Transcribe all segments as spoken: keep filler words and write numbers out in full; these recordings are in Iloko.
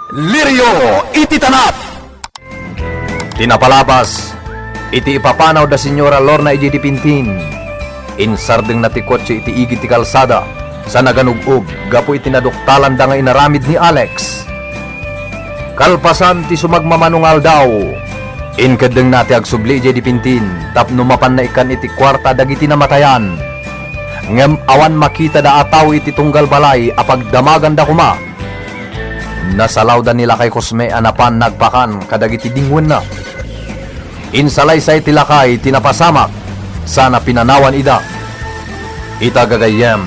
Lirio iti tanap! Ti napalabas, iti ipapanaw da Señora Lorna idiay Dipintin, insardengna ti kotse iti igid ti kalsada, sa naganug-ug gapu iti naduktalanda nga inaramid ni Alex. Kalpasan ti sumagmamano nga aldaw, inkeddengna ti agsubli idiay Dipintin tapno mapanna ikkan iti kuarta dagiti namatayan. Ngem awan makitada a tao iti tunggal balay a pagdamaganda koma. Nasalawda ni Lakay Cosme a napan nagpakan kadagiti dingoenna. Insalaysay ti lakay ti napasamak, sana pinanawan ida. Ita gagayyem,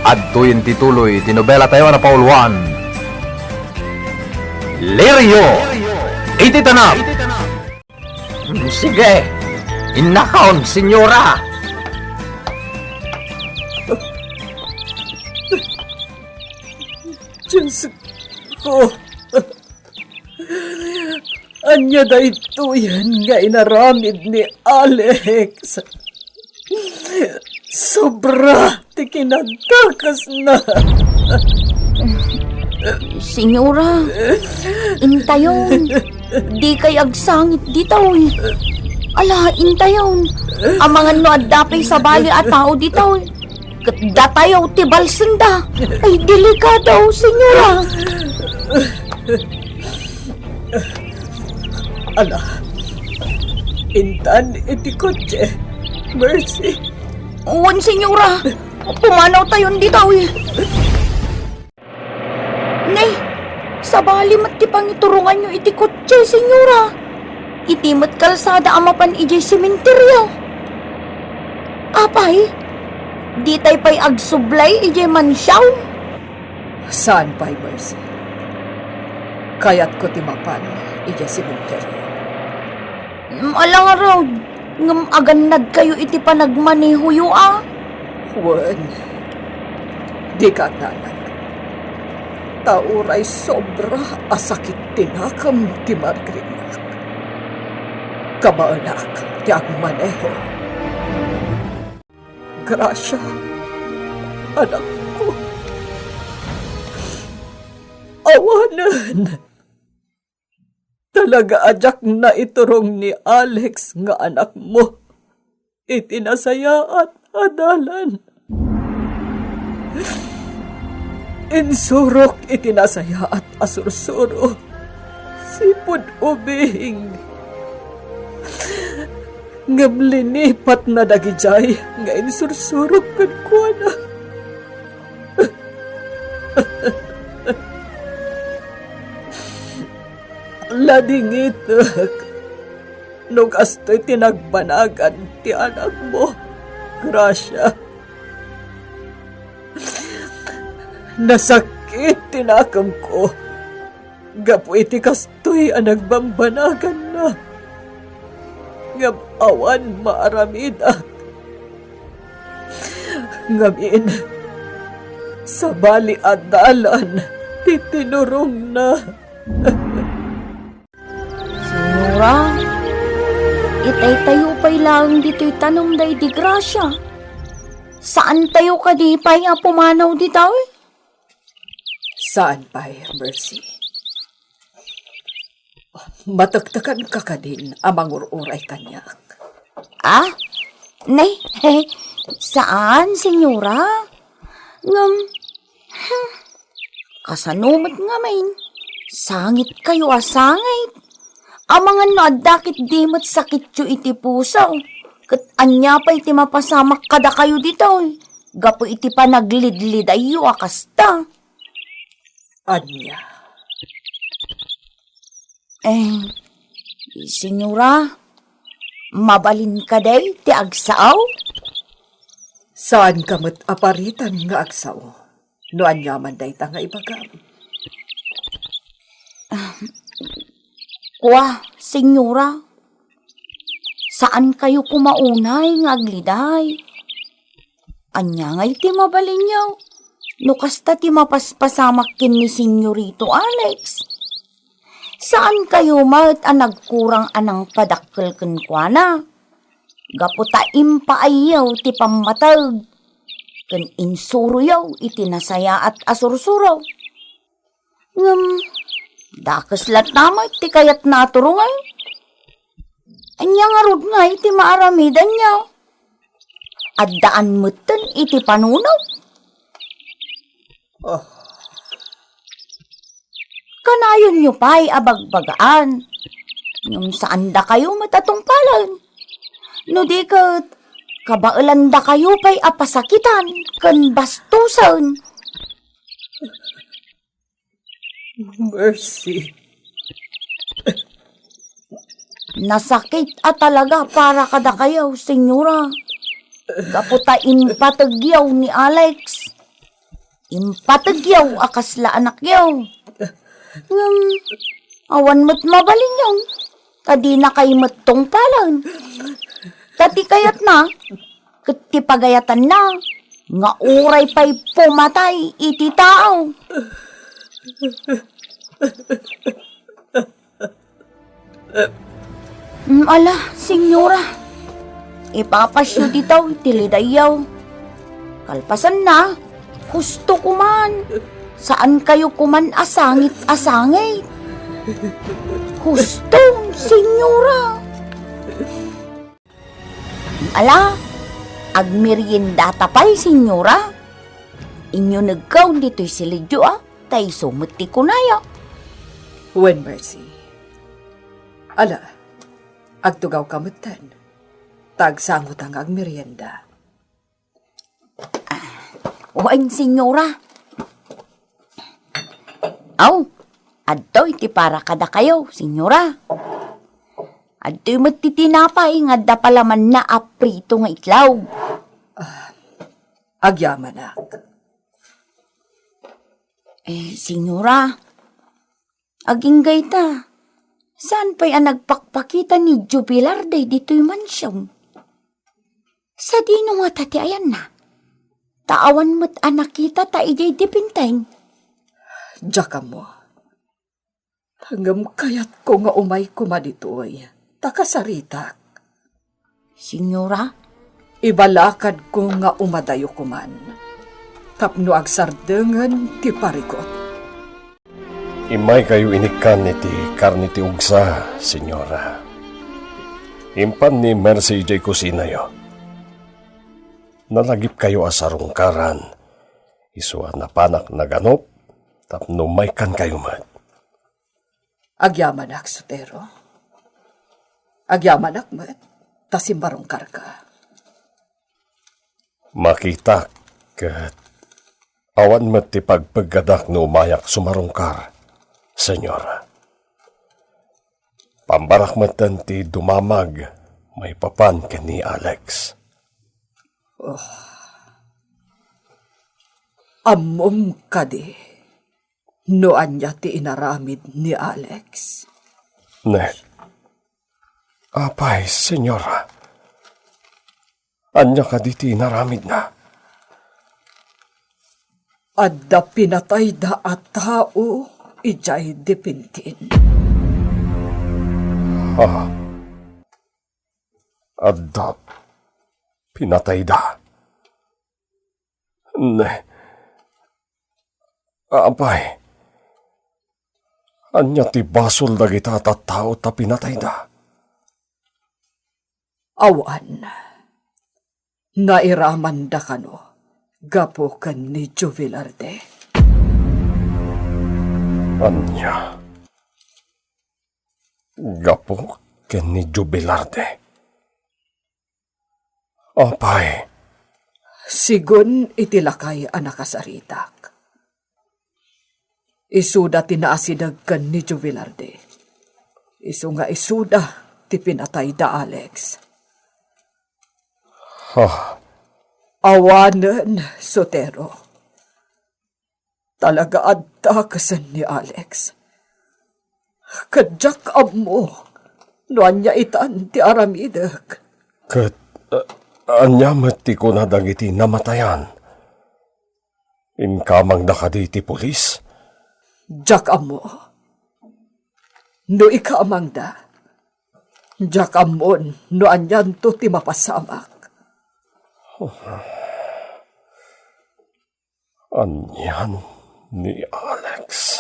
adtoyen ti tuloy ti nobelatayo a napauluan. Lirio iti tanap! Sige, innakon, senyora! Diyos ko, ania daytoyen nga inaramid ni Alex? Sobra ti kinadakesna. Senyora, intayon, dikay agsangit ditoy. Ala, intayon, amangan no adda pay sabali a tao ditoy. Ket datayo ti balsenda. Ay, delikado, senyora. Ala, intan iti kotse, Mercy. Wen, senyora. Pumanawtayon ditoy. Nay, sabali met ti pangituronganyo iti kotse, senyora. Iti met kalsada a mapan idiay sementerio. Apay, ditay pay agsublay idiay mansion? Saan pay, Mercy? Kayatko ti mapan idiay sementerio. Mm, ala ngarud, ngem agannadkayo iti panagmanehoyo a? Wen, dika agnanak. Ta uray sobra a sakit ti nakem ti Margaretnak. Kabaelak ti agmaneho. Gracia, anakko. Awanen. Talaga a diak naiturong ni Alex nga anakmo iti nasayaat a dalan. Insurok iti nasayaat a sursuro, sipud ubing. Ngem linipatna dagidiay nga insursurok kenkuana. Ladingitek no kastoy ti nagbanagan ti anakmo, Gracia. Nasakit ti nakemko gapu iti kastoy a nagbambanaganna. Ngem awan maaramidak. Ngamin, sabali a dalan ti tinurongna. Senyora, itaytayo pay laeng ditoy tanem daydi Gracia. Saantayo kadi pay a pumanaw ditoy? Saan pay, Mercy? Matektekanka kadin a mangur-uray kaniak? Ah? Nay, saan, senyora. Ngem, hmm, kasano met ngamin? Sangitkayo a sangit. Amangan no adda ketdi met sakityo iti puso. Ket ania pay ti mapasamak kadakayo ditoy? Gapu iti panaglidlidayyo a kasta. Ania? Eh, senyora, mabalin kadi ti agsao? Saanka met a paritan nga agsao no aniaman dayta nga ibagam. Ah, kua, senyora, saankayo koma unay nga agliday. Ania ngay ti mabalinyo no kasta ti mapaspasamak ken ni Senyorito Alex? Saankayo met a nagkurang a nangpadakkel kenkuana gapu ta impaayyo ti pammateg ken insuroyo iti nasayaat a sursuro. Ngem, Dakes latta met ti kayatna a turongay. Ania ngarud ngay ti maaramidanna? Addaan metten iti panunot. Oh. Kanayonyo pay a bagbagaan. Ngem saandakayo met a tungpalen. No di ket, kabaelandakayo pay a pasakitan ken bastosen. Mercy. Nasakit a talaga para kadakayo, Senyora. Gapu ta impategyaw ni Alex. Impategyaw a kasla anakyo. Ngem, awan met mabalinyo. Ta dinakay met tungpalen. Ta ti kayatna, ket ti pagayatanna, nga uray pay pumatay iti tao. Mm, ala, Senyora, ipapasyo ditaw iti lidayyaw. Kalpasanna, husto koman. Saankayo koman a sangit a sangit. Husto, Senyora. Ala, agmeriendata pay, Senyora. Inyunegkaw ditoy silidyo, a, ta isu met ti kunaya. Wen, Mercy. Ala, agtugawka metten. Ta agsangota nga agmerienda. Wen, Senyora. Aw, adtoy ti para kadakayo, Senyora. Adtoy met ti tinapay nga adda palamanna a prito nga itlog. Ah, agyamanak. Eh, Senyora, agingga ita, saan pay a nagpakpakita ni Jubilar daytoy mansion? Sadino ngata ti ayanna? Ta awan met a nakitata idiay dipinten. Diak ammo. Ngem kayatko nga umay koma ditoy, ta kasaritak. Senyora? Ibalakadko nga umadayo koman, tapno agsardengen ti parigot. Immaykayo inikkan iti karne ti ugsa, Senyora. Impan ni Mercy idiay kusinayo. Nalagipkayo a sarungkaran, isu a napanak naganup tapno maikkankayo met. Agyamanak, Sotero. Agyamanak met, ta simmarungkarka. Makitak, ket awan met ti pagpeggadak no umayak sumarungkar, Senyora. Pambarak metten ti dumamag maipapan ken ni Alex. Oh. Ammom kadi no ania ti inaramid ni Alex? Ne. Apay, Senyora. Ania kadi ti inaramidna? Adda pinatayda a tao idiay dipintin. Ah. Adda pinatayda. Ne. Apay, ania ti basol dagita a tattao ta pinatayda? Awan. Nairamanda kano gapu ken ni Joe Velarde. Ania? Gapu ken ni Joe Velarde? Apay. Sigun iti lakay a nakasaritak. Isuda ti naasideg ken ni Joe Velarde. Isu nga isuda ti pinatay da Alex. Ha? Awanen, Sotero. Talaga adda kesen ni Alex. Ket diak ammo no ania itan ti aramidek. Ket, uh, ania met ti kuna dagiti namatayan? Inkamangda kadi ti pulis? Diak ammo. No ikamangda, diak ammon no anianto ti mapasamak. Anian ni Alex?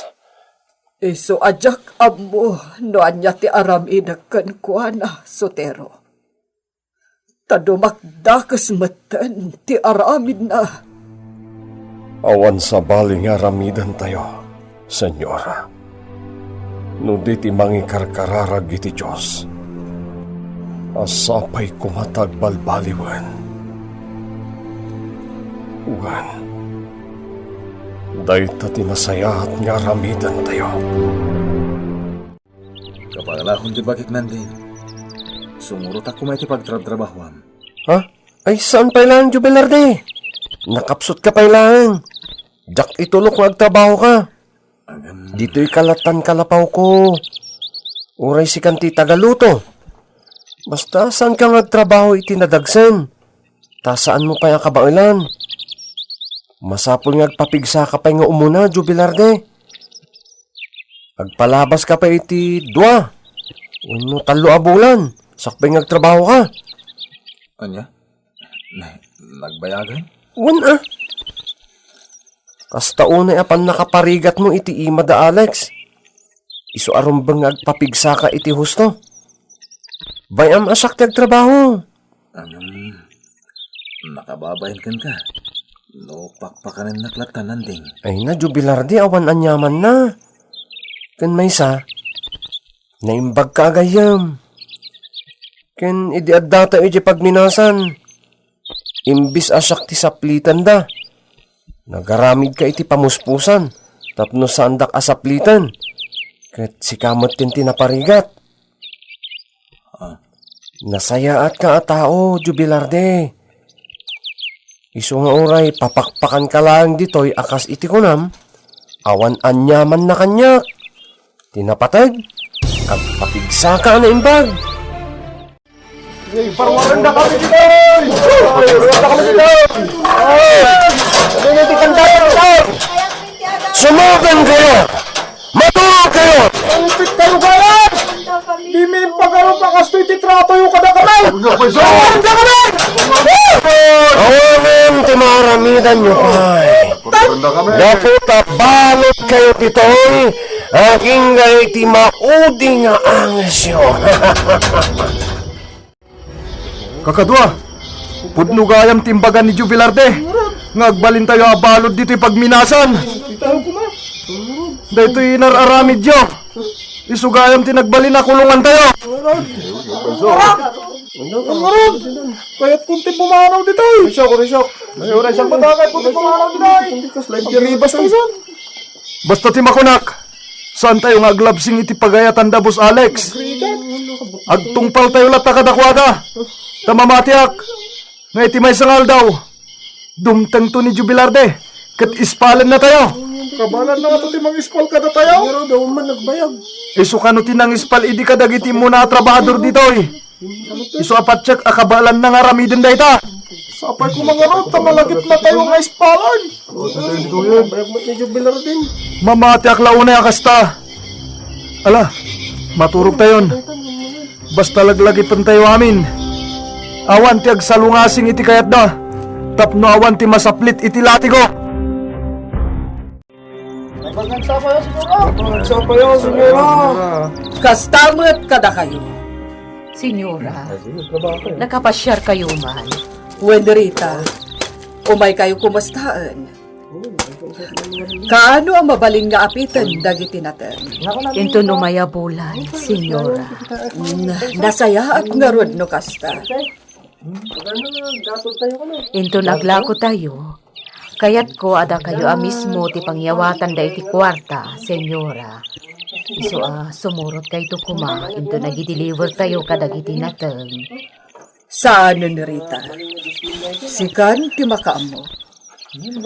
Isu a diak ammo no ania ti aramidek kenkuana, Sotero. Ta dumakdakes metten ti aramidna. Awan sabali nga aramidentayo, Señora. No di ti mangikarkararag iti Dios, a sapay koma ta agbalbaliwen. Wen, dayta ti nasayaat nga aramidentayo. Kabaelakon ti bagik, Nanding. Sumurotak koma iti pagtrabtrabahuam. Ha? Ay, saan pay laeng, Jubilarde? Nakapsutka pay laeng. Diak itulok nga agtrabahoka. Agam. Ditoy kalatan kalapawko. Uray sikan ti tagaluto. Basta saanka nga agtrabaho iti nadagsen. Ta saanmo pay a kabaelan. Masapul nga agpapigsaka pay nga umuna, Jubilarde. Agpalabaska pay iti dua wenno tallo a bulan, sakbay nga agtrabahoka. Ania? Na-, nagbayagan? Wen a. Kasta unay a pannakaparigatmo iti ima da Alex. Isu a rumbeng nga agpapigsaka iti husto. Bay-am a siak ti agtrabaho. Ngem, makababain kenka no pakpakanennak latta, Nanding. Ay na, Jubilarde, awan aniamanna. Ken maysa, naimbagka a gayyem. Ken idi addatayo idiay pagminasan, imbis a siak ti saplitenda, nagaramidka iti pamuspusan tapno saandak a sapliten, ket sika metten ti naparigat. Ah. Nasayaatka a tao, Jubilarde. Isu nga uray papakpakanka laeng ditoy a kas iti kunam, awan aniamanna kaniak. Ti napateg, agpapigsaka a naimbag. Parwarenda kami ditoy! Parwarenda kami ditoy! Ay! Ano na iti kanta? Sumugan kayo! Maturog kayo! Malupit kayo, gayam! Di mi impagarup a kastoy ti tratoyo kadakami! Awanen ti maaramidanyo pay. Gapu ta balud kayo ditoy, agingga iti maudi nga angesyo. Kakadua, pudno gayam ti imbaga ni Jubilarde nga agbalintayo a balud ditoy pagminasan. Daytoy inar-aramidyo. Isu gayam ti nagbalin a kulongantayo. Kayat kunti pumanaw ditoy. Risok, risok. Risok, matakay kunti pumanaw ditoy. Basta ti makunak, saantayo nga aglabsing iti pagayatan da Boss Alex. Agtungpaltayo latta kadakuada. Ta mamatiak nga iti maysa nga aldaw, dumtengto ni Jubilarde ket ispalennatayo. Kabaelanna nga ti mangispal kadatayo. Pero daw man nagbayag. Isu kano ti nangispal idi kadagiti immuna a trabahador ditoy. Isu a patiek a kabaelanna nga aramiden dayta. Sapay koma ngarud ta malagipnatayo nga ispalen. Bayag met ni Jubilar din. Mamatiak la unay a kasta. Ala, maturogtayon. Basta laglagipentayo amin. Awan ti agsalungasing iti kayatda, tapno awan ti masaplit iti latigo. Nagsapayo, Senyora! Nagsapayo, Senyora! Kasta met kadakayo. Senyora, nakapasiarkayo man? Wen, Rita, umaykayo kumustaen. Kaano a mabalin nga apiten dagiti nateng? Inton umay a bulan, Senyora. Mm, nasayaat ngarud no kasta. Inton aglakotayo, kayatko a dakayo a mismo ti pangyawatanda iti kuarta, Senyora. Isu a sumurotkayto koma inton agi-delivertayo kadagiti nateng. Saanen, Rita. Sikan ti makaammo.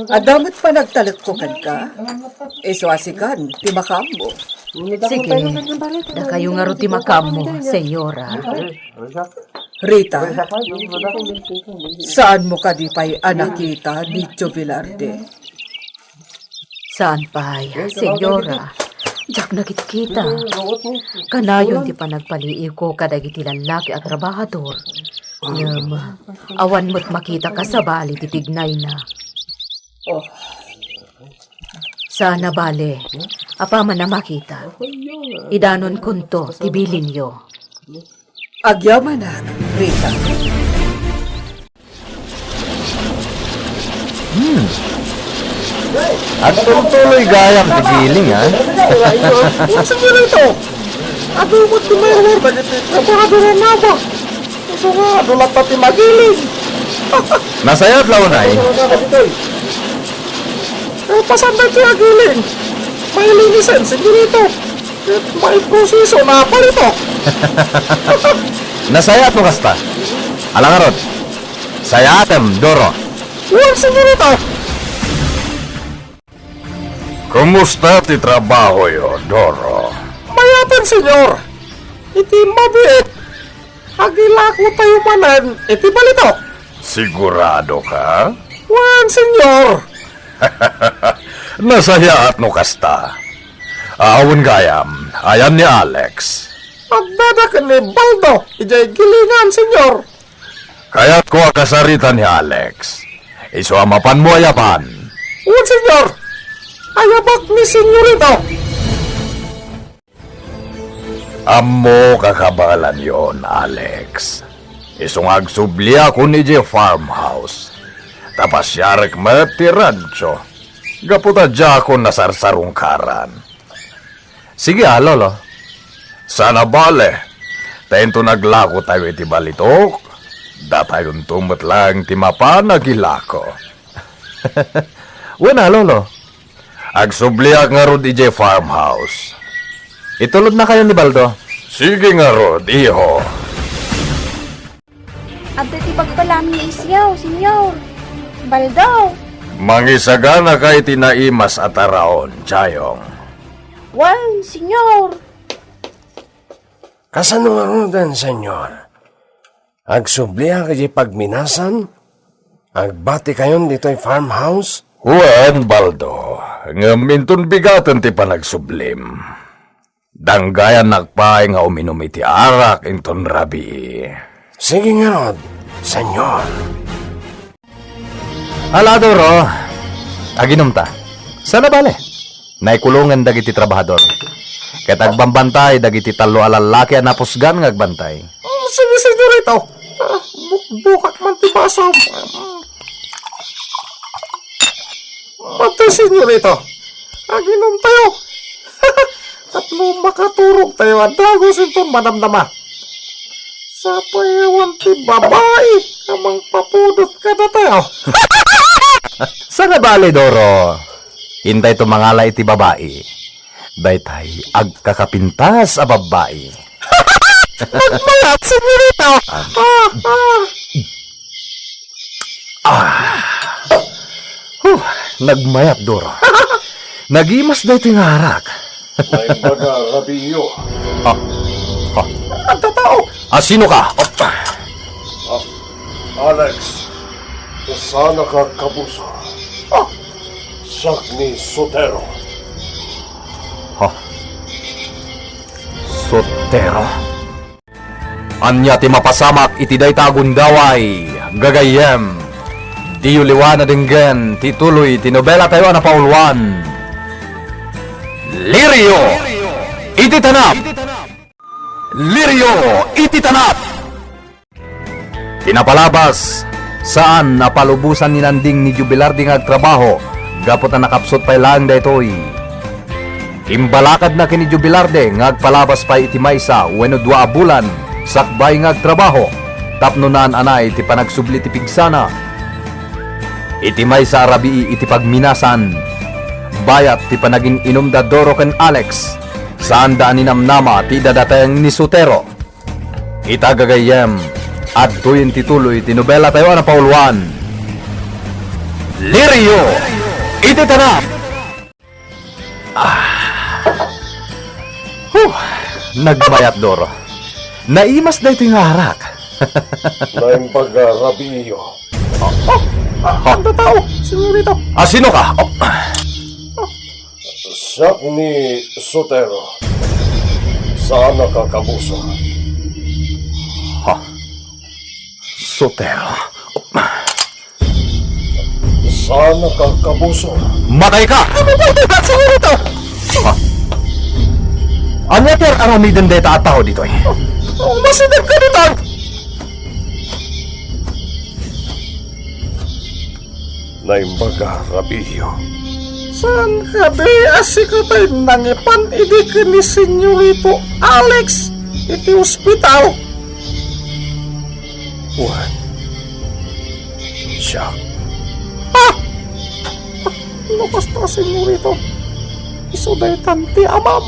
Adda met panagtalekko kenka. Isu a sikan ti makaammo. Sige, dakayo ngarud ti makaammo, Senyora. Rita, saanmo kadi pay a nakita ni Jovelarde? Saan pay, Senyora. Diak nakitkita. Kanayon ti panagpaliiwko kadagiti lallaki a trabahador. Ngem, awan met makita kasabali ti tignayna. Oh. Saan a bale. Apaman a makita, idanonkonto ti bilinyo. Agyamanak, Rita. Hmm. Agtultuloy gayam ti giling, a? Unsa nga ito? Adu met ti mayor dagiti trabahador a naba. Isu nga, adu latta ti magiling. Nasayaat la unay. Ano nga dagitoy? Eh, pasan na ti agiling. Mailinisen, sigurito. Eh, maiproseso, napalito. Nasayaat no kasta. Ala ngarud, sayaatem, Doro. Wen, sigurito. Kumusta ti trabahoyo, Doro? Mayaten, Senyor. Iti mabiit, agilakotayo manen iti balitok. Sigurado ka? Wen, Senyor. Nasayaat no kasta. Awan gayam, ayan ni Alex? Addada ken ni Baldo, idiay gilingan, Senyor. Kayatko a kasarita ni Alex. Isu a mapanmo ayaban. Wen, Senyor. Ayabak ni Senyorito. Ammok a kabaelanyon, Alex. Isu nga agsubliakon idiay farmhouse. Ta pasiarek met ti rancho. Gapu ta diakon nasarsarungkaran. Sige, a, Lolo. Saan a bale, ta inton aglakotayo iti balitok, datayonto met laeng ti mapan agilako. Wen a, Lolo. Agsubliak ngarud idiay farmhouse. Itulodnakayo ni Baldo. Sige ngarud, iho. Adda ti bagpalam nga isyaw, Senyor. Baldo! Mangisaganaka iti naimas a taraon, Chayong. Wen, Senyor. Kasano ngaruden, Senyor? Agsubliak iti pagminasan? Agbatikayon ditoy farmhouse? Wen, Baldo, ngem inton bigaten ti panagsublim. Danggayannak pay nga uminum iti arak inton rabii. Sige ngarud, Senyor. Ala, Doro, aginumta. Saan a bale, naikulongen dagiti trabahador. Ket agbambantay dagiti tallo a lallaki a napusgan nga agbantay. Mm, sige, Senyorito. Ah, bukbukak man ti basom. Mm. Matay, Senyorito. Aginumtayo. Tapno makaturogtayo a dagus inton madamdama. Sapay awan ti babai a mangpapudot kadatayo. Saan a bale, Doro. Intay tumangala iti babai. Daytay agkakapintas a babbai. Nagmayat, Senyorito. Ah, ah. Ah. Huh, nagmayat, Doro. Nagimas daytoy nga arak. Naimbag a rabiiyo. Ah. Ah. Adda tao. Ah, sino ka? Oh. Ah, Alex, saan ka kabusa? Ah. Siak ni Sotero. Ha? Sotero? Ania ti mapasamak iti dayta a gundaway, gagayyem? Diyo liwan a denggen ti tuloy ti nobelatayo a napauluan, Lirio iti Tanap! Lirio iti Tanap! Ti napalabas, saan a palubosan ni Nanding ni Jubilarde nga agtrabaho gapu ta nakapsut pay laeng daytoy. Imbalakadna ken ni Jubilarde nga agpalabas pay iti maysa wenno dua a bulan sakbay nga agtrabaho tapno naan-anay ti panagsubli ti pigsana. Iti maysa a rabii iti pagminasan, bayat ti panagin-inumda Doro ken Alex, saanda a ninamnama ti idadateng ni Sotero. Ita gagayyem, adtoyen ti tuloy ti nobelatayo a napauluan, Lirio iti Tanap! Ah. Huh! Nagmayat, Doro. Naimas daytoy nga arak. Naimbag a rabiiyo. Oh, oh, ah, adda tao, senyorita. Ah, sino ka? Oh. Siak ni Sotero. Saan a kakabusa? Ha? Sotero? Saan a kakabusa? Matay ka! Ano ba ito, senyorita? Ha? Ania ti ar-aramiden dayta a tao ditoy? Umasidegka ditoy! Naimbag a rabiyo. Saan kadi a sika tay nangipan idi ken ni Senyorito Alex iti ospital? Wen, siak. Ah! No kasta, Senyorito, isu daytan ti amam.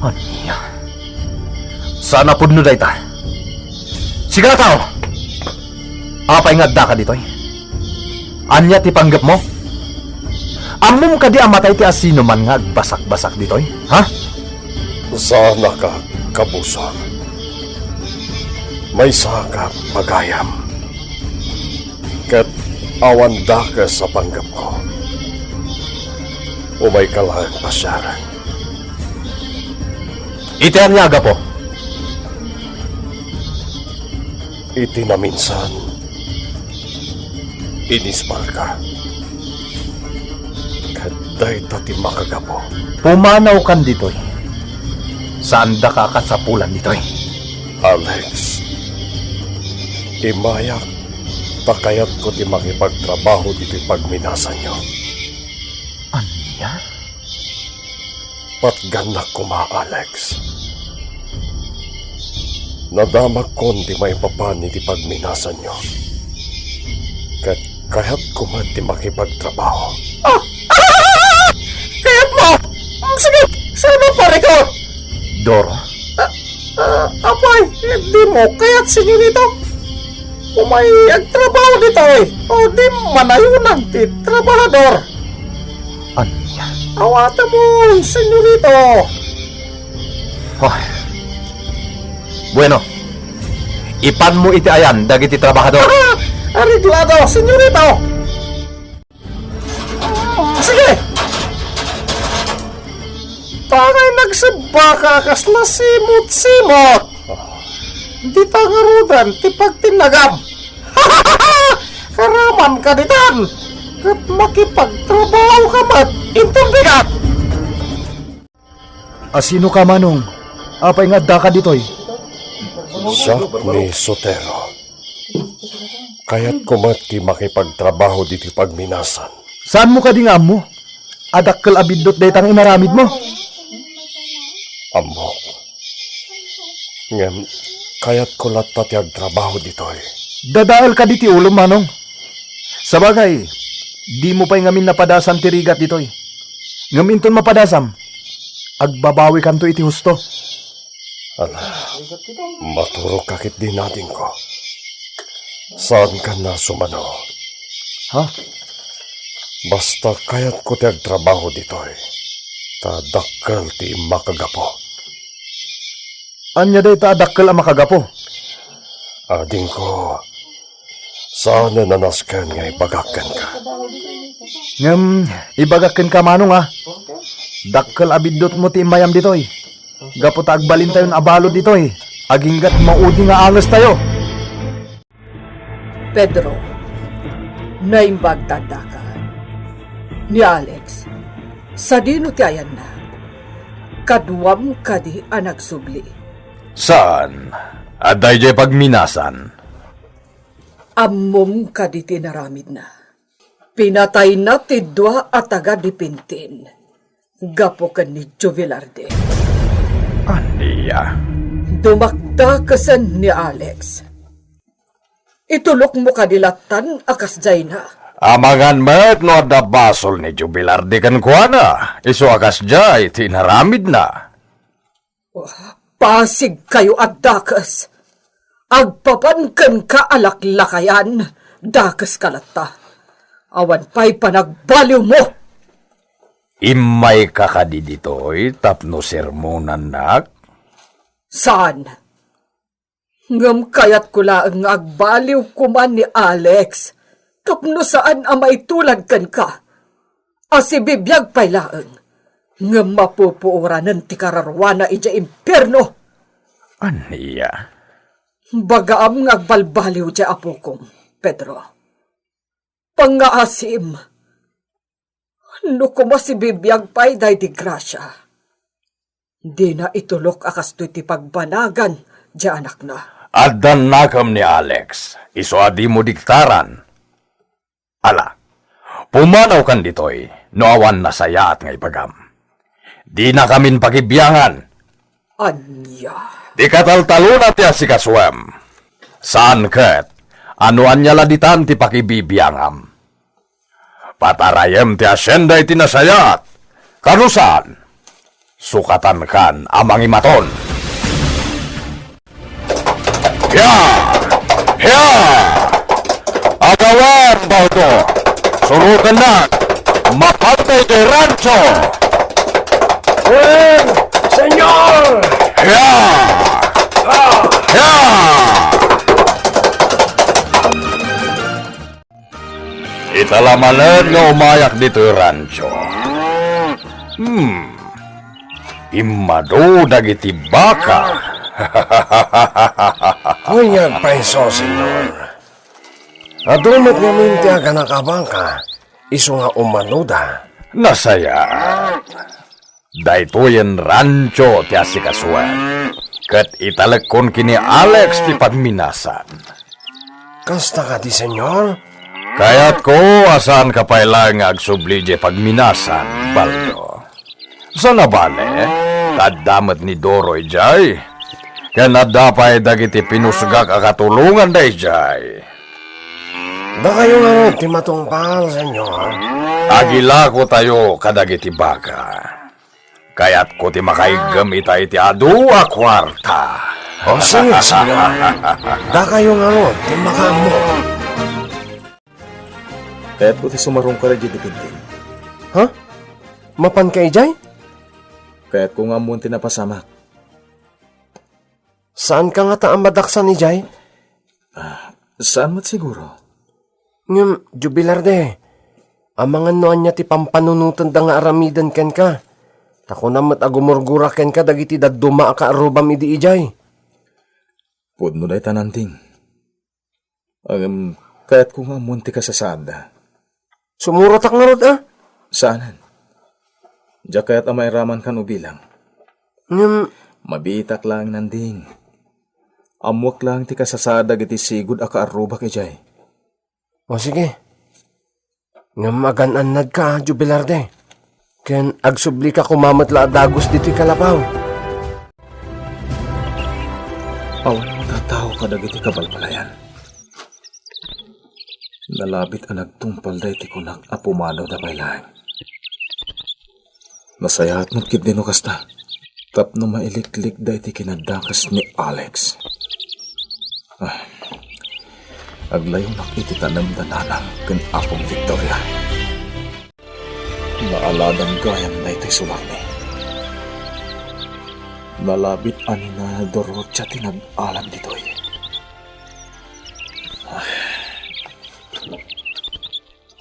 Ania? Saan a pudno dayta? Sika a tao! Apay nga addaka ditoy? Ania ti panggepmo? Ammom kadi a matay ti asinoman nga agbasakbasak ditoy? Ha? Saanaka, kabusor. Maysaka pagayam. Ket awan dakes a panggepko. Umayka laeng pasiaren. Iti ania a gapu? Iti naminsan, inisbalka. Ket dayta ti makagapu. Pumanawkan ditoy. Saandaka a kasapulan ditoy. Alex, immayak ta kayatko ti makipagtrabaho ditoy pagminasanyo. Ania? Patgannak koma, Alex. Nadamagkon ti maipapan iti pagminasanyo. Ket kayatko met ti makipagtrabaho. Ah! Ah! Kayatmo? Mm, sige, saan a pareko? Doro? Ah, ah, apay, dimo kayat, Senyorito? Umay agtrabaho ditoy, o di manayonan ti trabahador. Ania? Awatemon, Senyorito. Ah. Bueno, ipanmo iti ayan dagiti trabahador. Areglado, Senyorito. Sige! Tangay nagsibbaka a kasla simot-simot. Dita ngaruden ti pagtinnagam. Karamanka ditan, ket makipagtrabahoka met inton bigat. Asinoka, Manong? Apay nga addaka ditoy? Siak ni Sotero. Kayatko met ti makipagtrabaho ditoy pagminasan. Saanmo kadi nga ammo a dakkel a biddut dayta nga inaramidmo? Ammok. Ngem kayatko latta ti agtrabaho ditoy. Dadael kadi ti ulom, Manong. Sabagay, dimo pay ngamin napadasam ti rigat ditoy. Ngem inton mapadasam, agbabawikanto iti husto. Ala, maturogka ketdi, adingko. Saankan a sumano. Ha? Basta kayatko ti agtrabaho ditoy, ta dakkel ti makagapu. Ania dayta a dakkel a makagapu? Adingko, saanen a nasken nga ibagak kenka. Ngem ibagak kenka, Manong, a, dakkel a biddutmo ti immayam ditoy. Gapu ta agbalintayon a balud ditoy, aginggat maudi nga angestayo. Pedro, naimbag ta addaka. Ni Alex, sadino ti ayanna? Kaduam kadi a nagsubli? Saan. Adda idiay pagminasan. Ammom kadi ti inaramidna? Pinatayna ti dua a taga-Dipintin gapu ken ni Jovelarde. Ania? Dumakdakesen ni Alex. Itulokmo kadi lattan a kasdiayna? Amangan met no adda basol ni Jovelarde kenkuana, isu a kasdiay ti inaramidna. Pasigkayo a dakes. Agpapan kenka a laklakayan, dakeska latta. Awan pay panagbaliwmo. Immayka kadi ditoy tapno sermonannak? Saan. Ngem kayatko laeng nga agbaliw koma ni Alex tapno saan a maitulad kenka. A sibibiag pay laeng, ngem mapupuoranen ti kararuana idiay impierno. Ania? Bagaam nga agbalbaliw ti apokom, Pedro. Pangngaasim, No koma sibibiag pay daydi grasia, dina itulok a kastoy ti pagbanagan ti anakna. Addan nakem ni Alex, isu a dimo diktaran. Ala, pumanawkan ditoy no awan nasayaat nga ibagam. Dinakamin pakibiangan. Ania? Ti kataltalona ti asikasuem. Saan ket a no ania la ditan ti pakibibiangam. Patarayem ti asienda iti nasayaat. Kano saan? Sukatankan a mangimaton. Hia! Hia! Agawan, Baldo! Surotennak! Mapantay ti rancho! Wen, Senyor! Hia! Hia! Ita la manen nga umayak ditoy rancho. Hmm. Immadu dagiti baka. Ania pay isu, Senyor? Adu met ngamin ti aganak a baka, isu nga umanuda. Nasayaat. Daytoyen rancho ti asikasuan, ket italekkon ken ni Alex ti pagminasan. Kasta kadi, Senyor? Kayatko a saanka pay laeng nga agsubli idiay pagminasan, Baldo. Saan a bale, ta adda met ni Doro idiay, ken adda pay dagiti pinusgak a katulonganda idiay. Dakayo ngarud ti matungpal, Senyor. Agilakotayo kadagiti baka. Kayatko ti makaiggem ita iti adu a kuarta. O, sige, sige. Dakayo ngarud ti makaammo. Kayatko ti sumarungkar idiay dipintin. Ha? Mapanka idiay? Kayatko nga ammoen ti napasamak. Saanka ngata a madaksan idiay? Ah, saan met siguro? Ngem, Jubilarde, amangan no ania ti pampanunotenda nga aramiden kenka. Ta kunam met a gumurgura kenka dagiti dadduma a kaarrubam idi idiay. Pudno dayta, Nanding. Ngem, kayatko nga ammoen ti kasasaadda. Sumurotak ngarud, a? Saanen. Diak kayat a mairaman kan ubilang. Ngem, mabiitak laeng, Nanding. Ammoak laeng ti kasasaad dagiti sigud a kaarrubak idiay. O, sige. Ngem agan-annadka, a, Jubilarde. Ken agsublika koma met la a dagus ditoy kalapaw. Awan matatao kadagiti kabalbalayan. Nalabit a nagtungpal daytoy kunak a pumanawda pay laeng. Nasayaat met ketdi no kasta, tapno mailiklikda iti kinadakes ni Alex. Ah, aglayonak iti tanemda Nanang ken Apong Victoria. Naaladan gayam daytoy sularmi. Nalabit a ni Nana Dorotia ti nag-alam ditoy. Ah.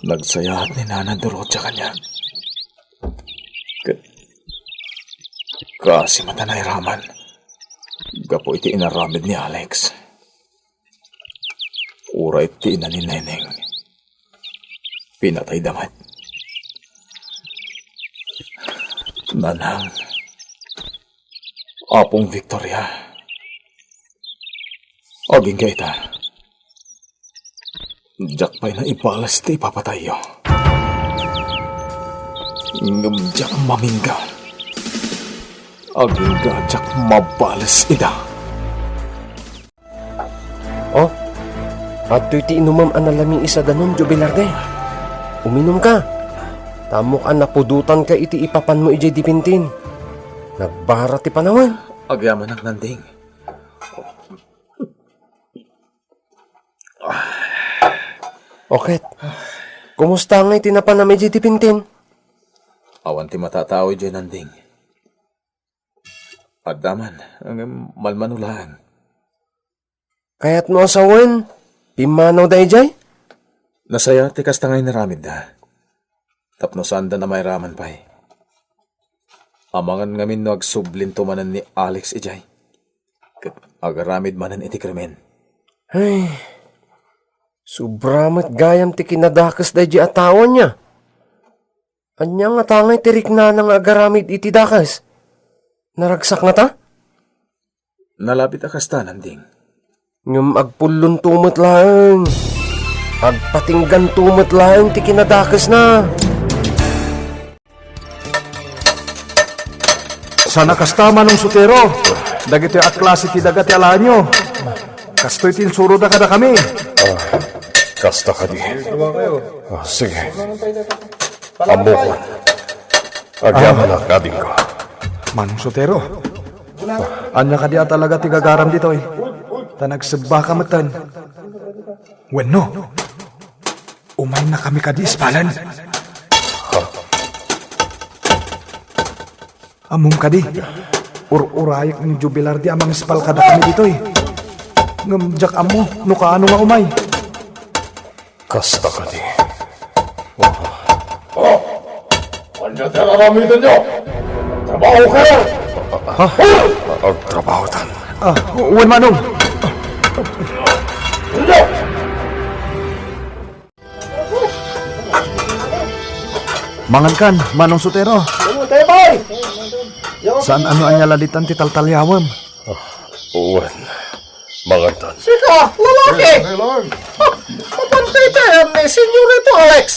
Nagsayaat ni Nana Dorotia kaniak. Ket kaasi met a nairaman gapu iti inaramid ni Alex. Uray ti ina ni Neneng, pinatayda met. Nanang, Apong Victoria, agingga ita. Diak pay naibales ti ipapatayyo. Ngem diak mamingga. Agingga diak mabales ida. Oh, adtoy ti inumem a nalamiis a danum, Jubilarde. Uminumka. Ta ammok a napudotanka iti ipapanmo idiay dipintin. Nagbara ti panawen. Agyamanak, Nanding. O ket, kumusta ngay ti napanam idiay dipintin? Awan ti matatao idiay, Nanding. Adda man, ngem malmano laeng. Kayatmo a sawen, pimmanaw daydiay? Nasayaat ti kasta nga inaramidda. Tapno saanda a mairaman pay. Amangan ngamin no agsublinto manen ni Alex idiay. Ket agaramid manen iti krimen. Ay, sobra met gayam ti kinadakes daydiay a tao ania. Ania ngata ngay ti riknana nga agaramid iti dakes? Naragsak ngata? Nalabit a kasta, Nanding. Ngem agpullonto met laeng. Agpatingganto met laeng ti kinadakesna. Saan a kasta, Manong Sotero. Dagitoy a klase ti daga ti alaenyo. Kastoy ti insuroda kadakami. Ah, kasta kadi. Ah, sige. Ammokon. Agyamanak, adingko. Manong Sotero. Ania kadi a talaga ti gagaram ditoy? Ta nagsebbaka metten. Wenno, umaynakami kadi ispalen? Ammom kadi, ur-urayek ni Jubilar di a mangispal kadakami ditoy. Ngem diak ammo no kaano nga umay. Kasta kadi. Oh, ania ti ar-aramidenyo? Trabaho kayo! Ha? Agtrabahotan. Ah, wen, Manong. Mangankan, Manong Sotero. Saan a no ania lalitan ti taltaliawem? Ah, wen. Mangantan. Sika, lalaki! Mapan ka iti ayan ni Senyorito Alex.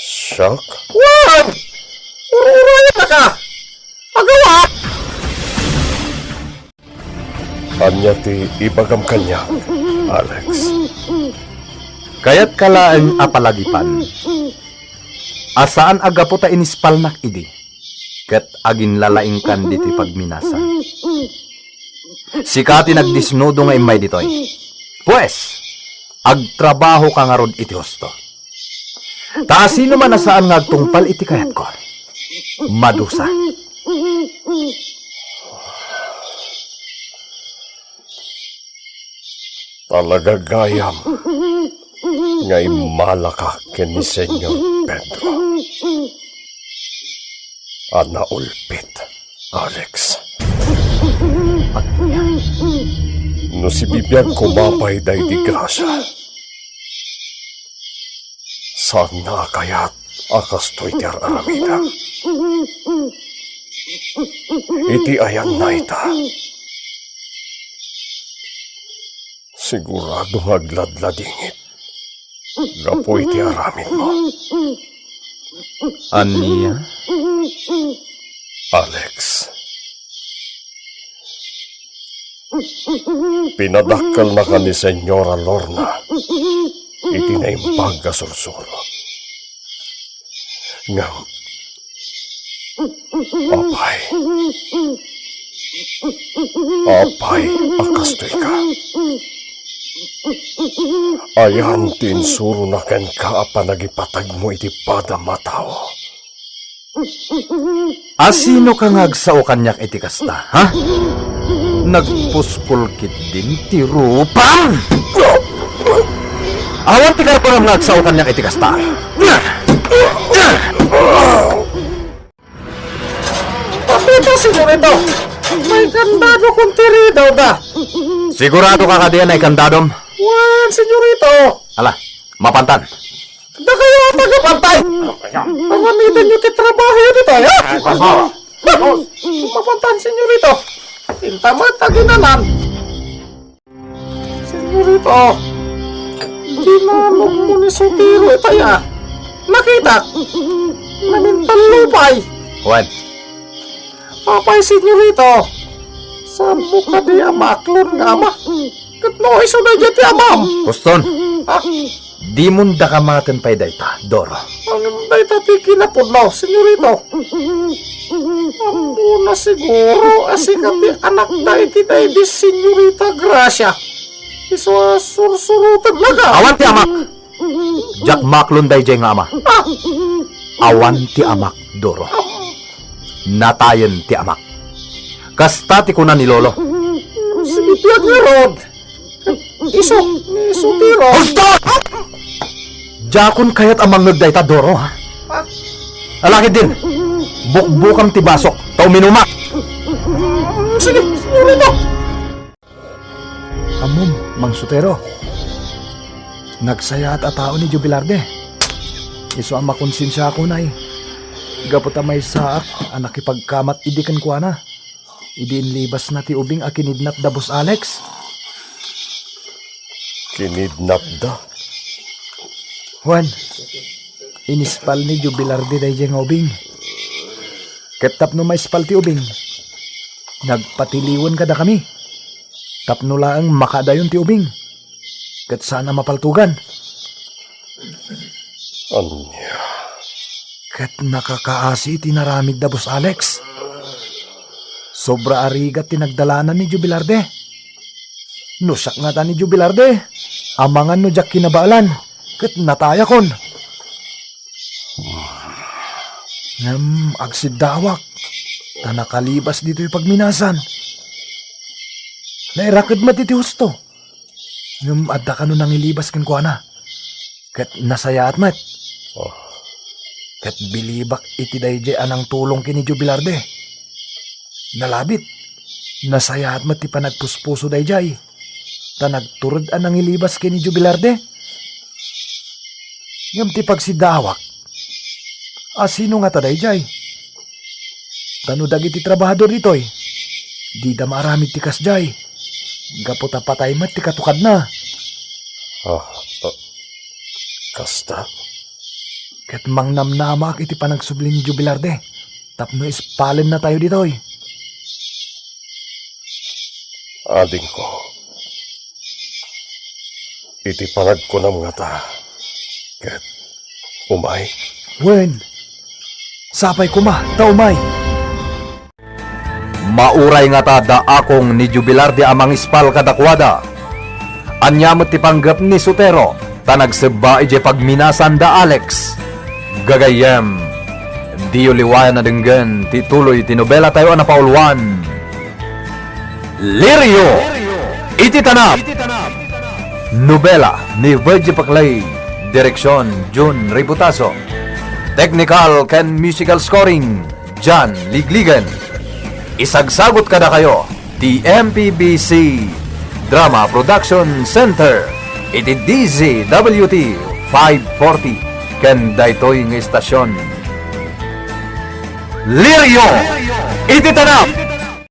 Siak? Wen! Ur-urayan ka! Agawa! Ania ti ibagam kaniak, Alex? Kayatka laeng a palagipan a saan a gapu ta inispalnak idi ket aginlalaingkan ditoy pagminasa. Sika ti nagdisnudo nga immay ditoy. Pues, agtrabahoka ngarud iti husto. Ta asinoman a saan nga agtungpal iti kayatko, madusa. Talaga gayam nga immalaka ken ni Senyor Pedro a naulpit, Alex. No sibibiag koma pay daydi grasia, saanna a kayat a kastoy ti ar-aramidek. Iti ayanna ita, sigurado nga agladladingit gapu iti aramidmo. Ania? Alex, pinadakkelnaka ni Senyora Lorna iti naimbag a sursuro. Ngem, apay, apay a kastoyka? Ayan ti insurona kenka a panagipatagmo iti padam a tao. Asinoka nga agsao kaniak iti kasta, ha? Nagpuskol ketdin ti rupam! Awan ti karbanam nga agsao kaniak iti kasta. Pakita, senyorito. Naikandado kon ti ridaw da. Sigurado ka kadi a naikandadom? Wen, senyorito. Ala, mapantan. Dakayo a tagapantay. Awan iten yo ti trabaho yo ditoy, ha? Mapantan, senyorito. Inta met aginanan. Senyorito, dinanogmo ni Sotero itay a. Nakitak. Namintalupay. Wen. Apay, senyorito, saanmo kadi a maaklon nga ama? Ket no isu daydiay ti amam? Kuston. Ha? Dimon dakamaten pay dayta, Doro. Ngem dayta ti kinapudno, senyorito. Ammona siguro a sika ti anakda iti daydi Senyorita Gracia. Isu a sursurotennak. Awan ti amak. Diak maaklon daydiay nga ama. Ah! Awan ti amak, Doro. Natayen ti amak. Kasta ti kuna ni Lolo. Sige, biag ngarud. Isu, ni Sotero. Husto! Diakon kayat a mangngeg dayta, Doro, ha? Ah. Ala ketdin, bukbukam ti basok, ta uminumak. Sige, senyorito. Ammom, Mang Sotero. Nagsayaat a tao ni Jubilarde. Isu a makonsensiakonay, Gapu ta maysaak a nakipagkamat idi kenkuana, idi inlibasna ti ubing a kinidnap da Boss Alex. Kinidnapda? Wen, inispal ni Jubilarde daydiay nga ubing. Ket tapno maispal ti ubing, nagpatiliwen kadakami tapno laeng makaadayon ti ubing ket saan a mapaltogan. Ania? Ket nakakaasi iti naramid da Boss Alex. Sobra a rigat ti nagdalanan ni Jubilarde. No siak ngata ni Jubilarde, amangan no diak kinabaelan ket natayakon. Ngem agsiddawak ta nakalibas ditoy pagminasan. Nairaked met iti husto. Ngem adda kano nangilibas kenkuana, ket nasayaat met. Oh. Ket bilibak iti daydiay a nangtulong ken ni Jubilarde. Nalabit, nasayaat met ti panagpuspuso daydiay, ta nagtured a nangilibas ken ni Jubilarde. Ngem ti pagsiddawak, asino ngata daydiay? Ta no dagiti trabahador ditoy, dida maaramid ti kasdiay, gapu ta patay met ti katukadna. Ah, ah, kasta? Ket mangnamnamaak iti panagsubli ni Jubilarde tapno ispalennatayo ditoy. Adingko, iti panagkunam ngata, ket umay? Wen, sapay koma ta umay. Mauray ngata daakong ni Jubilarde a mangispal kadakuada. Ania met ti panggep ni Sotero ta nagsebba idiay pagminasan da Alex? Gagayyem, diyo liwayan a denggen ti tuloy ti nobelatayo a napauluan, Lirio iti Tanab. Nobela ni Virgie Paclay, direksion Jun Ributaso, technical ken musical scoring John Ligligan. Isagsagut kadakayo ti M P B C Drama Production Center iti D Z W T five forty ken daytoy nga istasion. Lirio iti Tanab.